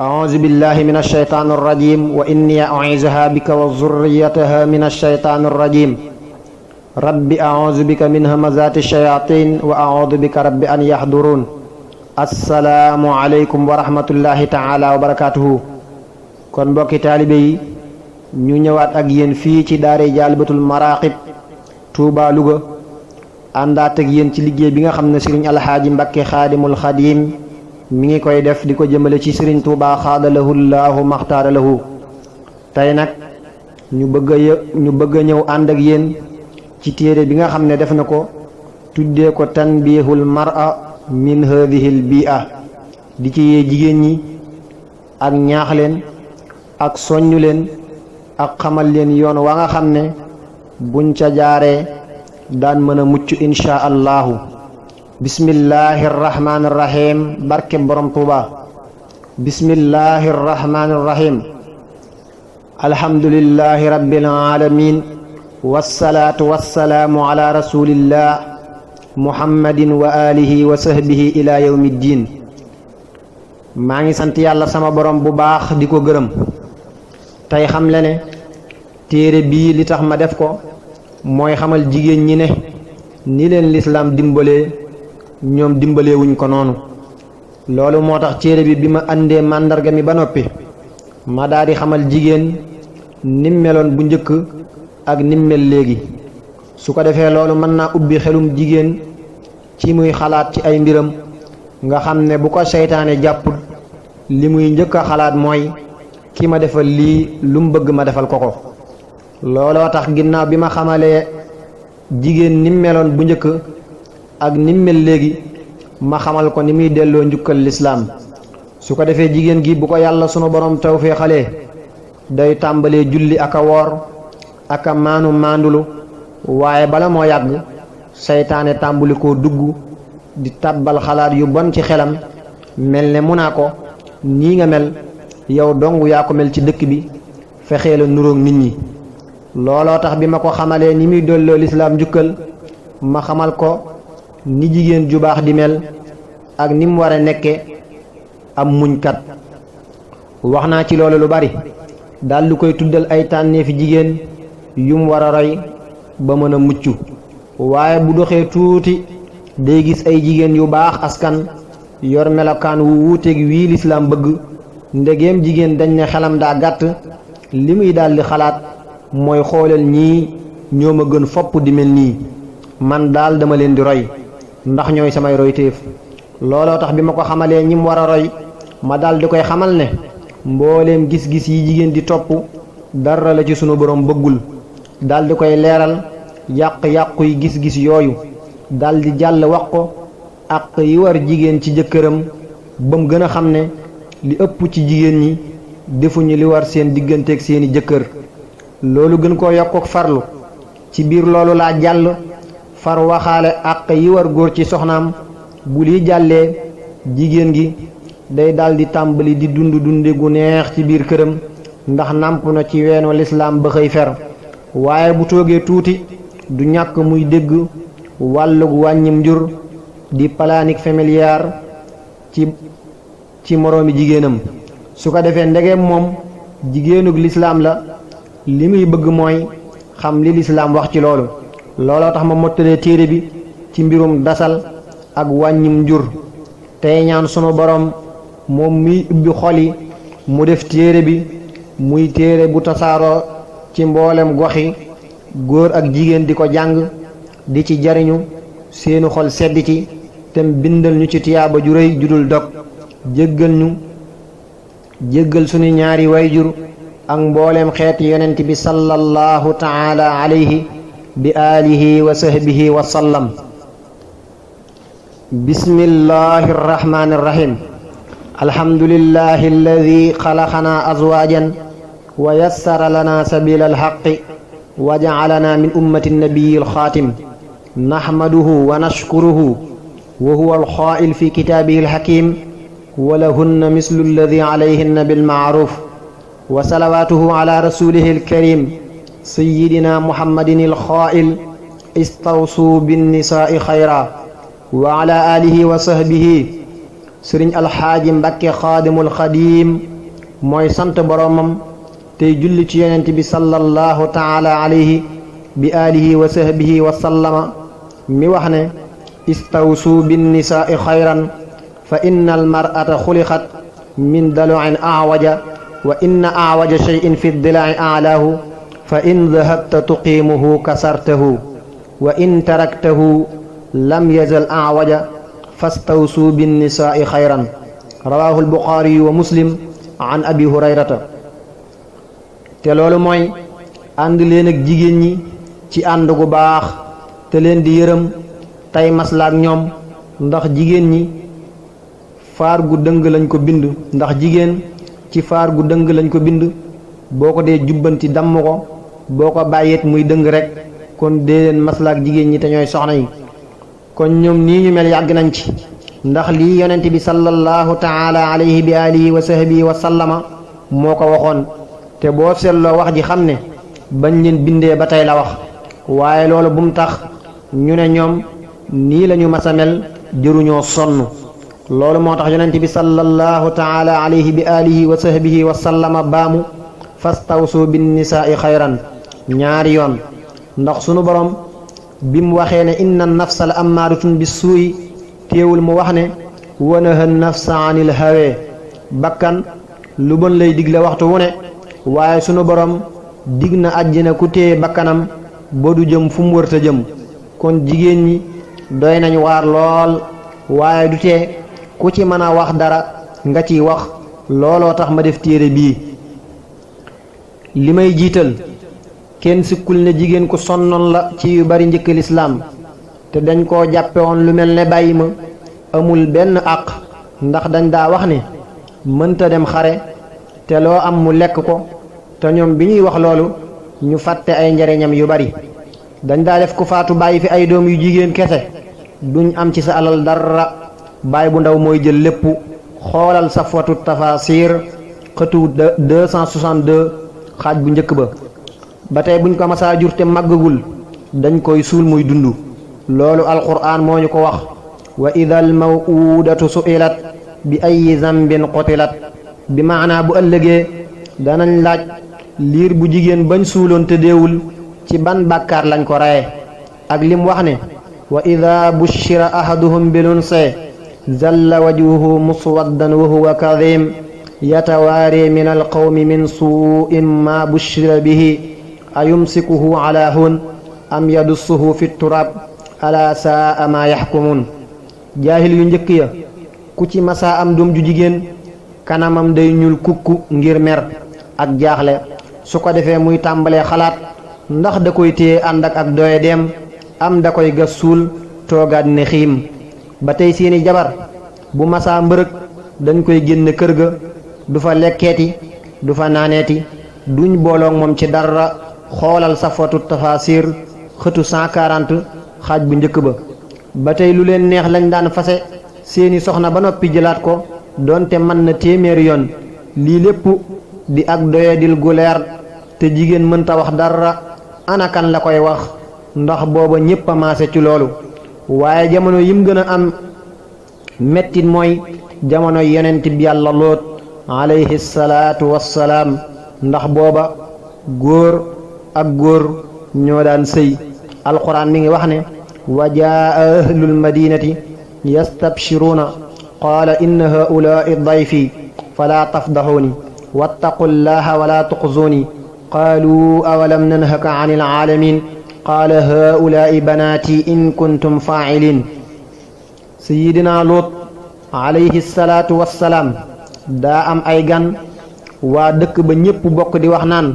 أعوذ بالله من الشيطان الرجيم وإني أعيذها بك وذريتها من الشيطان الرجيم رب أعوذ بك من همزات الشياطين وأعوذ بك رب أن يحضرون السلام عليكم ورحمة الله تعالى وبركاته kon mbokki taalibe yi ñu ñëwaat ak yéen fii ci daare Jaalibatul Maraqib Touba Louga àndaat ak yéen ci liggéey bi nga xam ne Sëriñ Alxaaji Mbakke Xaadimul Xadiim mi ngi koy def di ko jëmale ci Sëriñ Tuubaa xaadalahu llaahu maxtaara lahu tey nag ñu bëgg a ñëw ànd ak yéen ci téere bi nga xam ne def na ko tuddee ko tanbiihul mar'a min haadihil bi'a di ci yee jigéen ñi ak ñaax leen ak soññu leen ak xamal leen yoon wa nga xam ne buñ ca jaaree daan mën a mucc insha allahu bismillahi irrahmani irrahim barke borom Tuuba bismillahi irrahmani irrahim alhamdulillahi rabbil alamin wassalaatu wassalaamu ala rasulillah muhammadin wa alihi wa sahbihi ila yawmi ddin maa ngi sant yàlla sama borom bu baax di ko gërëm tey xam le ne téere bii li tax ma def ko mooy xamal jigéen ñi ne ni leen lislaam dimbalee ñoom dimbalewuñ ko noonu loolu moo tax téere bi ma àndee màndarga mi ba noppi ma daal di xamal jigéen nim meloon bu njëkk ak nim mel léegi su ko defee loolu mën naa ubbi xelum jigéen ci muy xalaat ci ay mbiram nga xam ne bu ko seytaane jàpp li muy njëkk a xalaat mooy ki ma defal lii lu mu bëgg ma defal ko looloo tax ginnaaw bi ma xamalee jigéen nim meloon bu njëkk ak nim mel léegi ma xamal ko ni muy delloo njukkal lislaam su ko defee jigéen gi bu ko yàlla sunu borom tawfeexalee day tàmbalee julli ak a woor ak a maandulu waaye bala moo yàgg seytaane tàmbali koo dugg di tàbbal xalaat yu bon ci xelam mel ne mu naa ko nii nga mel yow dong yaa ko mel ci dëkk bi fexee la nuroog nit ñi looloo tax bi ma ko xamalee ni muy delloo lislaam njukkal ma xamal ko ni jigéen ju baax di mel ak ni mu war a nekke am muñkat wax naa ci loolu lu bari daal lu koy tuddal ay tànneefi jigéen yum war a roy ba mën a mucc waaye bu doxee tuuti day gis ay jigéen yu baax askan yor melokaan wu wuuteeg wii lislaam bëgg ndegeem jigéen dañ ne xelam daa gàtt li muy daldi xalaat mooy xoolal ñii ñoo ma gën fopp di mel nii man daal dama leen di roy ndax ñooy samay royteef looloo tax bi ma ko xamalee ñi mu war a roy ma daal di koy xamal ne mbooleem gis-gis yi jigéen di topp dara la ci sunu borom bëggul daal di koy leeral yàq-yàqu yi gis-gis yooyu daal di jàll wax ko ak yi war jigéen ci jëkkëram ba mu gën a xam ne li ëpp ci jigéen ñi defuñu li war seen digganteeg seeni jëkkër loolu gën koo yokk ak farlu ci biir loolu laa jàll far waxaale ak yi war góor ci soxnaam bu lii jàllee jigéen gi day daldi tàmbali di dunde gu neex ci biir këram ndax nàmp na ci weenu lislaam ba xëy fer waaye bu toogee tuuti du ñàkk muy dégg wàllug wàññim njur di planique familiale ci moroomi jigéenam su ko defee ndegeem moom jigéenug lislaam la li muy bëgg mooy xam li lislaam wax ci loolu looloo tax ma mottalee téere bi ci mbirum dasal ak wàññim njur tey ñaan sunu borom moom muy ubbi xol yi mu def téere bi muy téere bu tasaaroo ci mboolem goxi góor ak jigéen di ko jàng di ci jariñu seeni xol sedd ci tem bindal ñu ci tiyaaba ju rëy judul dog jéggal sunu ñaari wayjur ak mboolem xeeti yonent bi sallallahu taala alayhi bi alihi wa sahbihi wa sallam bismillahi irrahmani irrahim alhamdulillahi alladi xalaqana azwajan wa yassara lana sabila alxaqi wa jacalana min ummati nabiyi alxaatim naxmaduhu wa nashkuruhu wa huwa alxaa'il fi kitaabihi alxakim wa lahunna mislu alladi alayhinna bilmaaruf wa salawaatuhu ala rasulihi alkarim sayyidina muhammadin alxaa'il istawsuu binnisaai xayra wa ala alihi wa sahbihi sëriñ alxaaji Mbàkke xaadimul xadiim mooy sant boroomam tey julli ci yonent bi sallallahu taala alayhi bi alihi wa sahbihi wa sallama mi wax ne istawsu binnisaai xayran fa inna almar'ata xuliqat min daluin awaja wa inna awaja cheyin fi dilai alaahu fa in dahabta tuqiimuhu kasartahu wa in taraktahu lam yazal awaja fastawsu binnisaai xayran rawahu albuxaari wa muslim an abi hurayrata te loolu mooy ànd leen ak jigéen ñi ci ànd gu baax te leen di yërëm tey maslaak ñoom ndax jigéen ñi faar gu dëng lañ ko bind ndax jigéen ci faar gu dëng lañ ko bind boo ko dee jubbanti damm ko boo ko bàyyeet muy dëng rek kon dee leen maslaak jigéen ñi te ñooy soxna yi kon ñoom nii ñu mel yàgg nañ ci ndax lii yonent bi sallallahu taala alayhi bi alihi wa sahbihi wa sallama moo ko waxoon te boo seetloo wax ji xam ne bañ leen bindee ba tey la wax waaye loolu bu mu tax ñu ne ñoom nii lañu mas a mel jëruñoo sonn loolu moo tax yonent bi sallallahu taala alayhi bi alihi wa sahbihi wa sallama baamu fastawsu bin nisaai xayran ñaari yoon ndax sunu borom bi mu waxee ne inna nafsa la ammaaratun bis suuyi téewul mu wax ne wa naha nafsa anil hawe bakkan lu bon lay digle waxtu wu ne waaye sunu borom dig na àjjana ku téye bakkanam ba du jëm fu mu wërta jëm kon jigéen ñi doy nañu waar lool waaye du tee ku ci mën a wax dara nga ciy wax looloo tax ma def téere bii li may jiital kenn sikkul ne jigéen ku sonnoon la ci yu bari njëkk lislaam te dañ koo jàppe woon lu mel ne bàyyi ma amul benn àq ndax dañ daa wax ne mënta dem xare te loo am mu lekk ko te ñoom bi ñuy wax loolu ñu fàtte ay njariñam yu bari dañ daa def ku faatu bàyyi fi ay doom yu jigéen kese duñ am ci sa alal dara baay bu ndaw mooy jël lépp xoolal safwatu tafasir xëtu 262 xaaj bu njëkk ba tey buñ ko masaa jur te màggagul dañ koy suul muy dund loolu alquraan moo ñu ko wax wa ida al mawudatu su'ilat bi ay zambin qutilat bi maanaa bu ëllëgee danañ laaj liir bu jigéen bañ suuloon te deewul ci ban bàkkaar lañ ko reye ak lim wax ne wa ida bushira ahaduhum bilunsa zalla wajhuhu muswaddan wa huwa kadhim yatawaari min alqawmi min suu'in ma bushira bihi ayumsikuhu ala hun am yadussuhu fi turab ala saa ma yaxkumuun jaahil yu njëkk ya ku ci masaa am doom ju jigéen kanamam day ñuul kukku ngir mer ak jaaxle su ko defee muy tàmbalee xalaat ndax da koy téye ànd ak doye dem am da koy gas suul toogaat ne xiim ba tey seeni jabar bu masaa mbërëg dañ koy génn kër ga du fa lekkeeti du fa naaneeti duñ booloog moom ci dara xoolal safwatu tafasir xëtu 140 xaaj bu njëkk ba tey lu leen neex lañ daan fase seeni soxna ba noppi jëlaat ko doonte mën na téeméeri yoon lii lépp di ak doyadil gu leer te jigéen mënta wax dara anakan la koy wax ndax booba ñépp a maase ci loolu waaye jamono yim gën a am mettit mooy jamono yonent bi yàlla Lóot alayhi salaatu wassalaam ndax booba góor ak góor ñoo daan sëy alquran mi ngi wax ne wa jaa ahlul madinati yastabshiruuna qaala inna haulaai dayfi falaa tafdaxuuni wattaqu llaha wala tuxzuuni qaaluu awalam nanhaka an ilaalamin qaala haulaai banaati in kuntum faacilin sayidina Lóot alayhi salaatu wassalaam daa am ay gan waa dëkk ba ñépp bokk di wax naan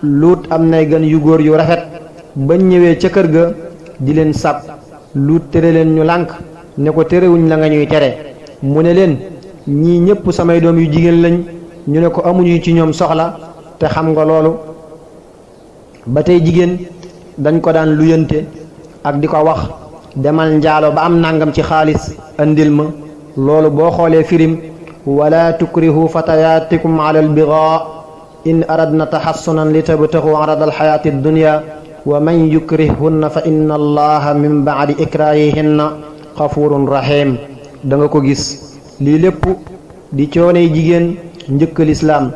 Luut am nay gan yu góor yu rafet bañ ñëwee ca kër ga di leen sab Luut tere leen ñu lànk ne ko terewuñ la nga ñuy tere mu ne leen ñii ñépp samay doom yu jigéen lañ ñu ne ko amuñu ci ñoom soxla te xam nga loolu ba tey jigéen dañ ko daan luyante ak di ko wax demal njaalo ba am nangam ci xaalis andil ma loolu boo xoolee firim wala tukrihu fatayaatikum ala albigaa in aradna taxassunan li tabtaxu arada alxayaati addunya wa man yukrihhunna fa inna allaha min baadi ikrahihinna xafurun rahim da nga ko gis lii lépp di cooney jigéen njëkk lislaam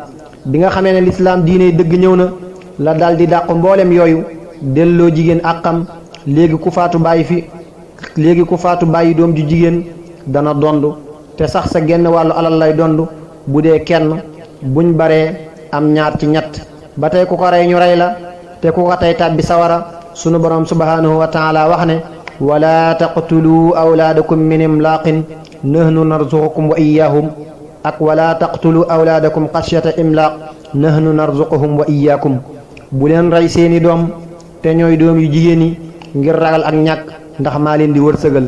bi nga xamee ne lislaam diine dëgg ñëw na la dal di dàq mboolem yooyu delloo jigéen àqam léegi ku faatu bàyyi doom ju jigéen dana dond te sax sa genn wàllu alal lay dond bu dee kenn buñ baree am ñaar ci ñett ba tey ku ko rey ñu rey la te ku ko tey tàbbi sawara sunu borom subhanahu wa taala wax ne wala taqtulu awlaadakum min imlaaqin nahnu narzuqukum wa iyaahum ak wala taqtulu awlaadakum xashyata imlaaq nahnu narzuquhum wa iyaakum bu leen rey seeni doom te ñooy doom yu jigéen yi ngir ragal ak ñàkk ndax maa leen di wërsëgal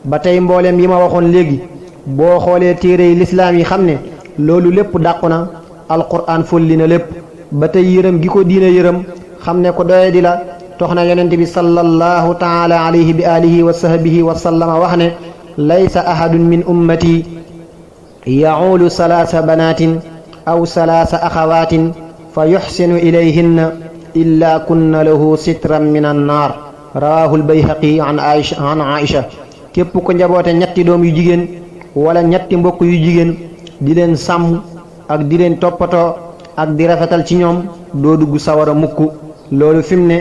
ba tey mbooleem yi ma waxoon léegi boo xoolee téere yi lislaam yi xam ne loolu lépp dàqu na alquran folli na lépp ba tey yërëm gi ko diine yërëm xam ne ko doye di la tox na yonent bi sallallahu taala alayhi bi alihi wa sahbihi wa sallama wax ne laysa ahadun min ummati yaulu salaasa banaatin aw salaasa axawaatin fa yuxsinu ilayhinna illa kunna lahu sitran min annaar rawahu lbayhaqi an aisha képp ko njaboote ñetti doom yu jigéen wala ñetti mbokk yu jigéen di leen sàmm ak di leen toppatoo ak di rafetal ci ñoom doo dugg sawara mukk loolu fi mu ne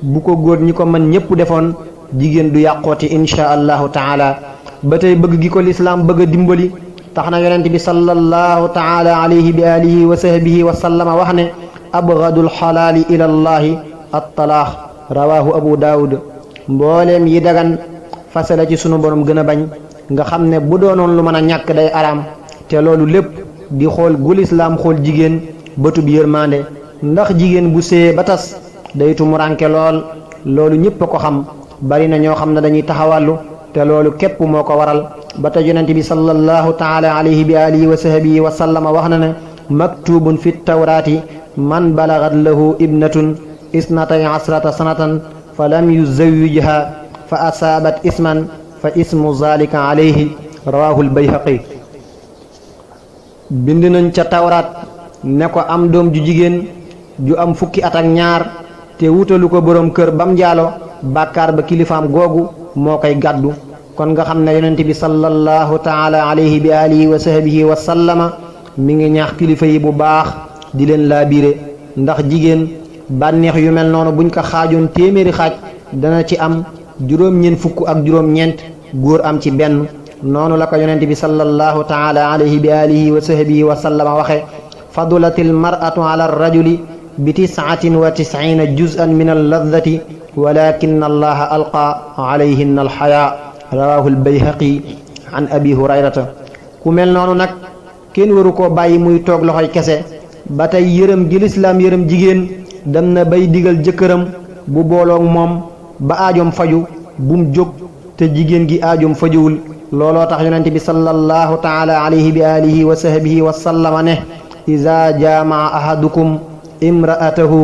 bu ko góor ñi ko mën ñépp defoon jigéen du yàqooti insha allahu taala ba tey bëgg gi ko lislaam bëgg a dimbali tax na yonent bi sallallahu taala alayhi bi alihi wa sahbihi wa sallama wax ne abgadul xalaali ila allahi attalaax rawahu abu daawud mbooleem yi dagan fase la ci sunu borom gën a bañ nga xam ne bu doonoon lu mën a ñàkk day araam te loolu lépp di xool gu lislaam xool jigéen bëtub yërmande ndax jigéen bu séyee ba tas day tumuranke loolu ñépp a ko xam bari na ñoo xam ne dañuy taxawàllu te loolu képp moo ko waral ba te yonent bi sallallahu taala alayhi bi alihi wa sahbihi wa sallama wax na ne maktubun fi tawraati man balagat lahu ibnatun isnatay asrata sanatan fa lam yuzawijha fa asaabat isman fa ismu zalika alayhi rawahu lbayhaqi bind nañ ca tawraat ne ko am doom ju jigéen ju am fukki at ak ñaar te wutalu ko borom kër bam njaalo bàkkaar ba kilifaam googu moo koy gàddu kon nga xam ne yonent bi sallallahu taala alayhi bi alihi wa sahbihi wa sallama mi ngi ñaax kilifa yi bu baax di leen laabiire ndax jigéen bànneex yu mel noonu buñ ko xaajoon téeméeri xaaj dana ci am juróom-ñeent fukk ak juróom-ñeent góor am ci benn noonu la ko yonent bi sallallahu taala alayhi bi alihi wa sahbihi wa sallama waxe fadulatil mar'atu ala rajuli bi 99 juz'an min alladati walakin allaha alqa alayhinna alxaya rawahu albayhaqi an abi hurayrata ku mel noonu nag kenn waru koo bàyyi muy toog loxoy kese ba tey yërëm gi lislaam yërëm jigéen dem na bay digal jëkkëram bu booloog moom ba aajoom faju bum jóg te jigéen gi aajoom fajuwul looloo tax yonent bi sallallahu taala alayhi bi alihi wa sahbihi wa sallama ne iza jamaa ahadukum imra'atahu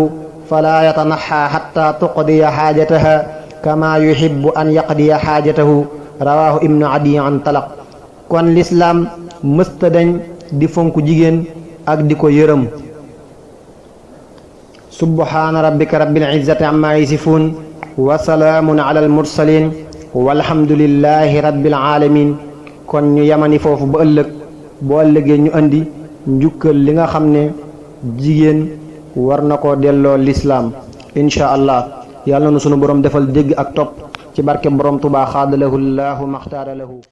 fala yatanaxa xatta tuqdiya xaajataha kama yuhibbu an yaqdiya xaajatahu rawahu ibnu adi an talaq kon lislaam mësta dañ di fonk jigéen ak di ko yërëm subhaana rabbika rabbil izzati amma yasifun wa salaamun ala al mursalin walhamdulillahi rabbil alamin kon ñu yamani foofu ba ëllëg boo ëllëgee ñu andi njukkal li nga xam ne jigéen war na ko delloo lislaam insha allah yàlla na sunu borom defal dégg ak topp ci barke borom Tuubaa xaadalahu llahu maxtaara lahu